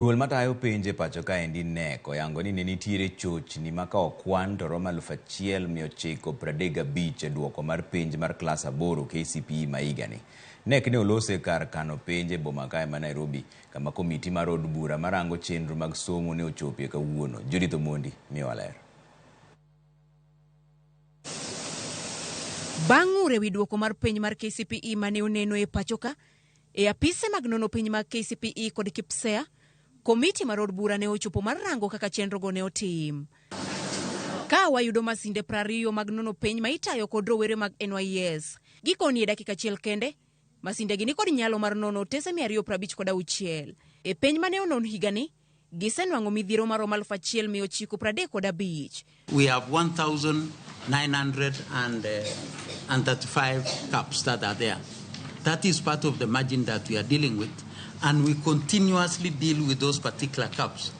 Duol matayo penj e pacho kaendi KNEC oyango ni ne nitiere chochni ma ka okwan to romo 1935 e duoko mar penj mar klas aboro KCPE ma higani. KNEC ne olose kar kano penj e boma kae ma Nairobi kama komiti mar od bura marango chenro mag somo ne ochopie kawuono. Judith Omondi miyowa ler. Bang' ng'ur ewi duoko mar penj mar KCPE mane oneno e pachoka, E apise mag nono piny mag KCPE kod KPSEA, komiti mar od bura ne ochopo mar rango kaka chenrogo ne otim. Ka wayudo masinde 20 mag nono piny ma itayo kod rowere mag NYS. Gikoni e dakika achiel kende, masindegi ni kod nyalo mar nono otese 256. E penj mane onon higani, Gisenwang'o midhiero maromo 1935. We have 1,935 cups that are there. That is part of the margin that we are dealing with, and we continuously deal with those particular cups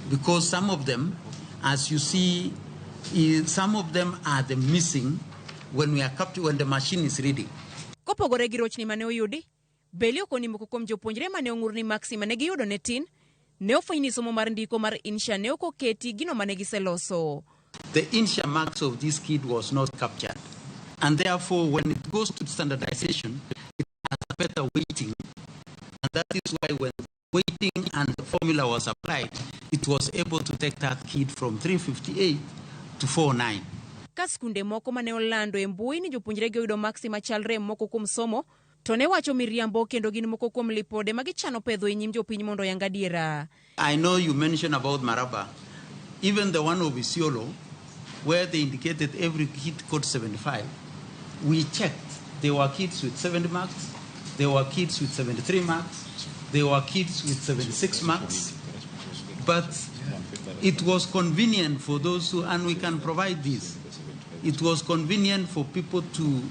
because some of them, as you see, some of them are the missing when we are when the machine is reading. Kopogore gi rochni mane oyudi, Belly okoni moko kuom jopuonjre mane ong'ur ni maksi mane giyudo ne tin, ne ofweny ni somo mar ndiko mar Insha ne ok oketi gino mane giseloso. The Insha marks of this kid was not captured. And therefore, when it goes to standardization, it has a better weighting. And that is why when weighting and the formula was applied, it was able to take that kid from 358 to 49. Ka skunde moko mane olando e mbui ni jopuonjregi oyudo maksi machalre e moko kuom somo, to ne wacho miriambo kendo gin moko kuom lipode ma gichano pedho e nyim jopiny mondo oyang adiera. I know you mentioned about Maraba, even the one of Isiolo, where they indicated every kid got 75. We checked. There were kids with 70 marks, there were kids with 73 marks, there were kids with 76 marks. But it was convenient for those who, and we can provide this, it was convenient for people to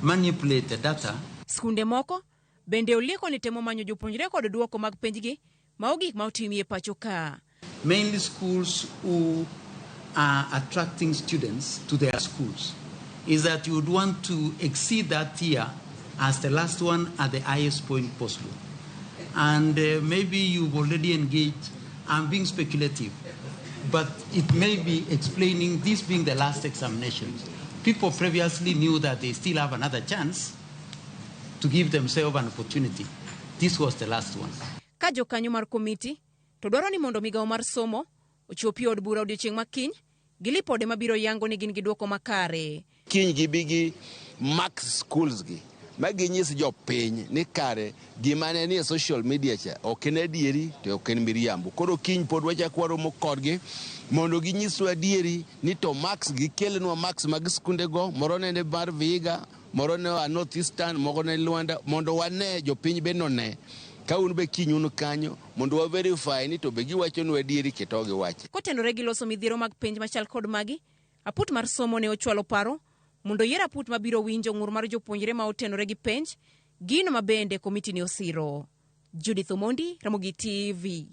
manipulate the data. Skunde moko bende olieko ni temo manyo jopuonjre kod duoko mag penjgi ma ogik ma otimie pacho ka. Mainly schools who are attracting students to their schools is that you would want to exceed that year as the last one at the highest point possible. And maybe you've already engaged, I'm being speculative, but it may be explaining this being the last examinations. People previously knew that they still have another chance to give themselves an opportunity. This was the last one. Ka jokanyo mar komiti to dwaro ni mondo migawo mar somo ochopi e od bura odiochieng' ma kiny gi lipode mabiro yango ni gin gi dwoko makare. Kiny gibi gi mark schools gi ma ginyis jopiny ni kare gima ne nie social media cha ok en adieri to ok en miriambo. Koro kiny pod wachak waromo kodgi mondo ginyiswa adieri ni to marks gikelnwa marks mag skundego, moro nende mar Vihiga, moro ne oa North Eastern, moko ne Luanda, mondo wane jopiny be none ka un be kiny un kanyo mondo wa verify ni to be giwachonwa adieri kendo giwache. Kotenore gi loso midhiero mag penj machal kod magi, aput mar somo ne ochwalo paro mondo oyier aput mabiro winjo ng'ur mar jopuonjre ma otenore gi penj, gino ma bende komiti ne osiro. Judith Omondi, Ramogi TV.